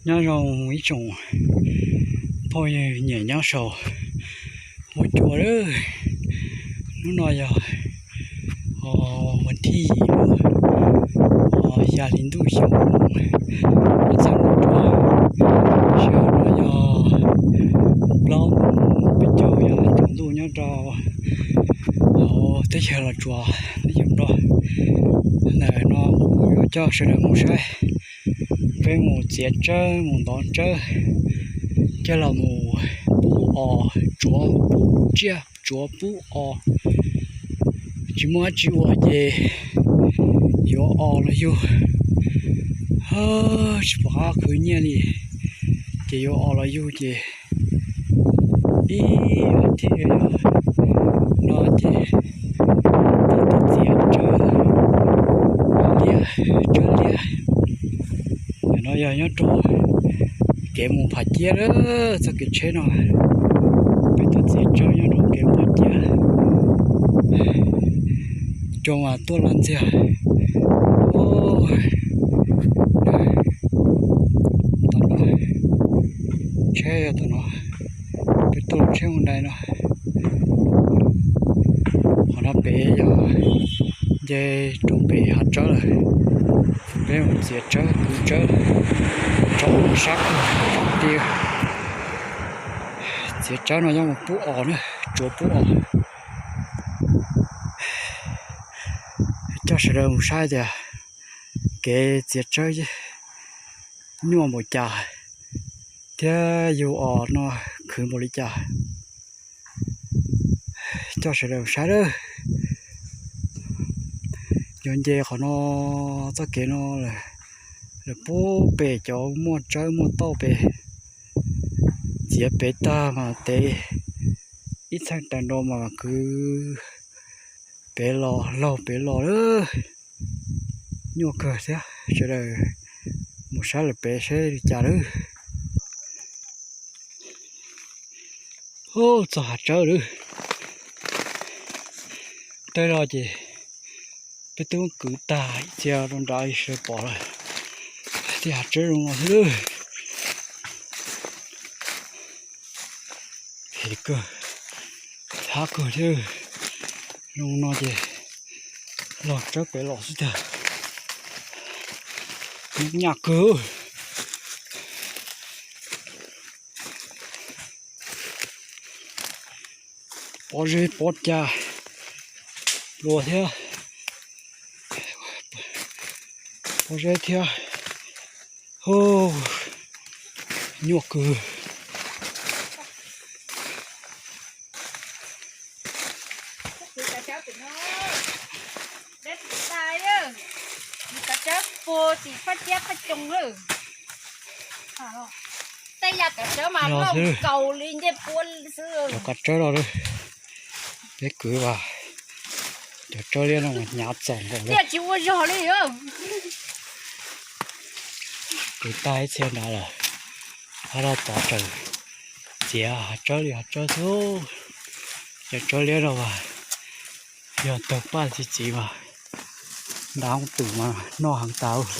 Nyob zoo ib tsoom phooj ywg nyiam nyob saum huab cua lawm. Hnub no yog vas thib yim, xya hli ntuj xyoo ob txhiab kaum cuaj. Sij hawm no yog plaub moos peb caug, yog tsaus ntuj nyob rau hauv teb chaws Los Tsuas, teb chaws Nplog. Ntawm no kuv yuav coj sawv daws mus saib, peb mus txiav tsawb mus ntov tsawb, coj los mus pub os, tsuav pub tsiaj, tsuav pub os. Tsis muaj dab tsi ua ces yuav os los yug, tsis pom qab khwv nyiaj li, ces yuav os los yug ces ib vas thib no ces tau txiav tsawb liab, tsawb liab. Ntawm no yog nyob rau kev mus Phav Ciab lawm, txoj kev tsheb no. Peb tuaj txiav tsawb nyob rau kev mus Phav Ciab, cua mas tuaj laj ntxiag. Tom no, tsheb yog tom no, peb tuaj tsheb mus dai no. Qhov no pem yog nce rau pem hav tsawb lawm. Peb mus txiav tsawb kwv tsawb, tsawb sab kawg ti. Txiav tsawb no yog mus pub os na, tsuav pub os. Coj sawv daws mus saib tias kev txiav tsawb nyuaj npaum cas thiab yug os no khwv npaum li cas. Coj sawv daws saib lawm. Yuav nce qhov no, txoj kev no lawm pub pem cov muaj tsawb muaj tauj pem. Txiav pem tag mas tev ib txheej taw nrau mas kwv pem los laug pem los lawm. Nyuaj kawg thiab, sawv daws mus saib lawm pem saib li cas lawm. Txog hav tsawb lawm. Tawm los ces peb twb kwv tag ib txhia rau nrad sawv pom lawm. Tej hav tsawb zoo no thiab lawm. Phem kawg, thab kawg thiab. Zoo no ces los tsawb pem los xwb tiag. Nyuaj kawg. Pob zeb pob cag, plua thiab, pob zeb thiab. Nyuaj kawg. Kav tsawb puag tim Phav Ciab Phav Coo lawm. Tej yam kav tsawb mas loj nkaus li ncej puab xwb. Cov kav tsawb no, peb kwv vas, cov tsawb liab no mas hnyav txaus nkaus li. Tsis ua zog li. Kwv tag ib txhia nrad lawm, hab laj tod tseem txiav hav tsawb li hav tsawb xwb. Cov tsawb liab no mas yog tawg paj txi txiv mas nta hoob twm mas noj heev tas.